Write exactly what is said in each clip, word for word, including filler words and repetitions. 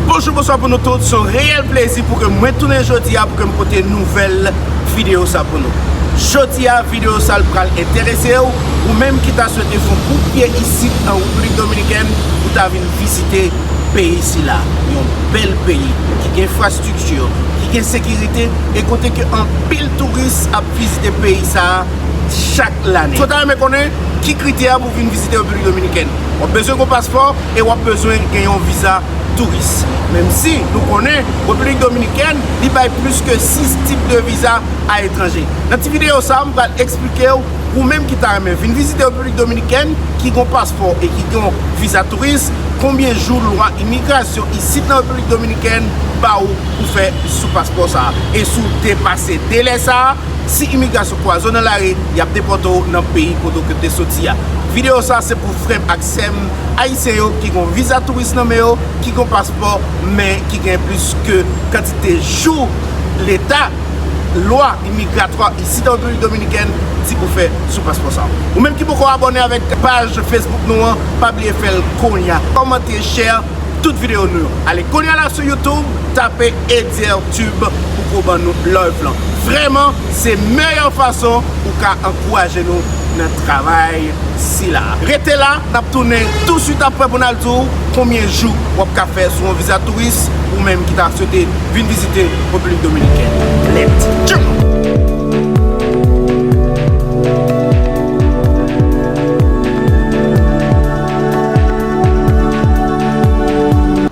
Bonjou, bonswa pou nou tout. Se yon reyèl plezi pou ke mwen tounen jodi a pou ke m pote nouvèl videyo sa pou nou. Jodi a, videyo sa l pral enterese w, ou menm ki ta swete fè yon kout pye isit an Repiblik Dominikèn pou ta vin vizite peyi sila. Yon bèl peyi ki gen enfrastrikti, ki gen sekirite e kote ke anpil touris ap vizite peyi sa a chak lane. Si w ta renmen konnen ki kritè pou vin vizite Repiblik Dominikèn, w ap bezwen gen yon paspò e w ap bezwen gen yon viza touris. Menm si nou konnen Repiblik Dominikèn, li bay plis ke sis tip de viza a etranje. Nan ti videyo sa a, m pral eksplike w, ou menm ki ta renmen vin vizite Repiblik Dominikèn, ki gen yon paspò e ki gen yon viza touris, konbyen jou lwa imigrasyon isit nan Repiblik Dominikèn ba w pou fè sou paspò sa a. E si w depase delè sa a, si imigrasyon kwaze w nan lari, y ap depòte w nan peyi kote w te soti a. Videyo sa a se pou frè m ak sè m ayisyen yo ki gen yon viza touris nan men yo, ki gen yon paspò, men ki gen plis ke kantite jou leta, lwa imigratwa isit an Repiblik Dominikèn di pou fè sou paspò sa a. Ou menm ki poko abòne avèk paj Facebook nou an, pa bliye fè l kounye a. Kòmante, share tout videyo nou yo. Ale kounye a la sou YouTube, tape Edier Tube pou ko ban nou love lan. Vrèman, se meyè fason ou ka ankouraje nou nan travay sila. Rete la, n ap tounen touswit apre pou n al di w konbyen jou w ap ka fè sou yon viza touris, ou menm ki ta swete vin vizite Repiblik Dominikèn. Let's go!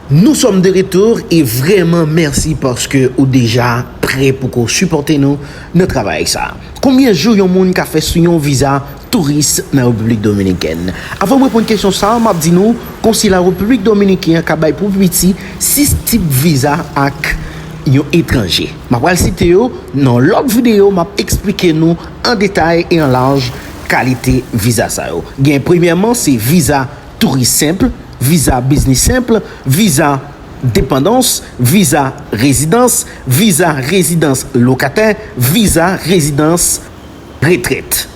Nous sommes de retour e vrèman mèsi paske ou deja prè pou ko sipòte nou nan travay sa. Konbyen jou yon moun ka fè sou yon viza touris nan Repiblik Dominikèn? Avan m reponn kesyon sa a, m ap di nou, konsila Repiblik Dominikèn an ka bay pou pi piti sis tip viza ak yon etranje. M ap pral site yo nan lòt videyo, m ap eksplike nou an detay e an laj kalite viza sa yo. Gen premyèman, se viza touris senp, viza biznis senp, viza depandans, viza rezidans, viza rezidans lokatè, viza rezidans retrèt.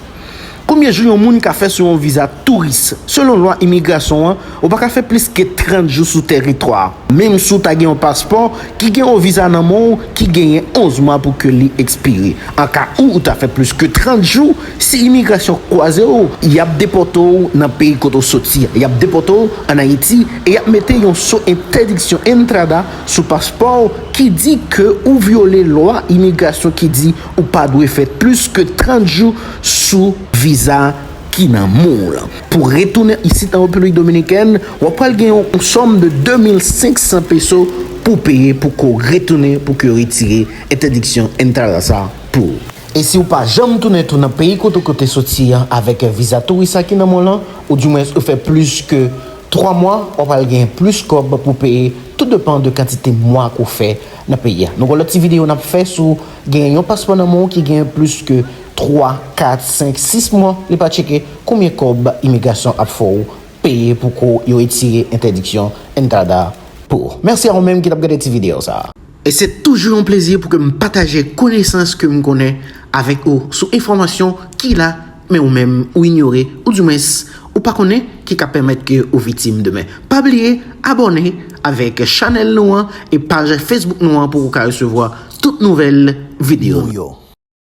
Konbyen jou yon moun ka fè sou yon viza touris? Selon lwa imigrasyon an, ou pa ka fè plis ke trant jou sou tèritwa a. Menm si w ta gen yon paspò ki gen yon viza nan men w ki genyen onz mwa pou ke li ekspire. An ka ou, ou ta fè plis ke trant jou, si imigrasyon kwaze w, y ap depòte w nan peyi kote w soti a. Y ap depòte w ann Ayiti e y ap mete yon so entèdiksyon entrada sou paspò w ki di ke ou vyole lwa imigrasyon ki di ou pa dwe fè plis ke trant jou sou viza ki nan men w lan. Pou retounen isit an Repiblik Dominikèn, w ap pral gen yon sòm de de mil senk san peso pou peye pou ke w retounen, pou ke yo retire entèdiksyon entrada sa pou ou. E si w pa janm tounen tou nan peyi kote w te soti an avèk viza touris sa ki nan men w lan, oudimwens ou fè plis ke twa mwa, w ap pral gen plis kòb pou peye, tou depan de kantite mwa ke w fè nan peyi a. Nou gen lòt ti videyo n ap fè sou gen yon paspò nan men w ki gen plis ke twa, kat, senk, sis mwa, li pa tcheke, konbyen kòb imigrasyon ap fè w peye pou ke yo retire entèdiksyon entrada pou ou. Mèsi a ou menm ki t ap gade ti videyo sa a. E se toujou yon plezi pou ke m pataje konesans ke m konnen avèk ou sou enfòmasyon ki la, men ou menm ou inyore, oudimwens ou pa konnen, ki ka pèmèt ke ou viktim demen. Pa bliye abòne avèk chanèl nou an e paj Facebook nou an pou ou ka resevwa tout nouvèl videyo nou yo.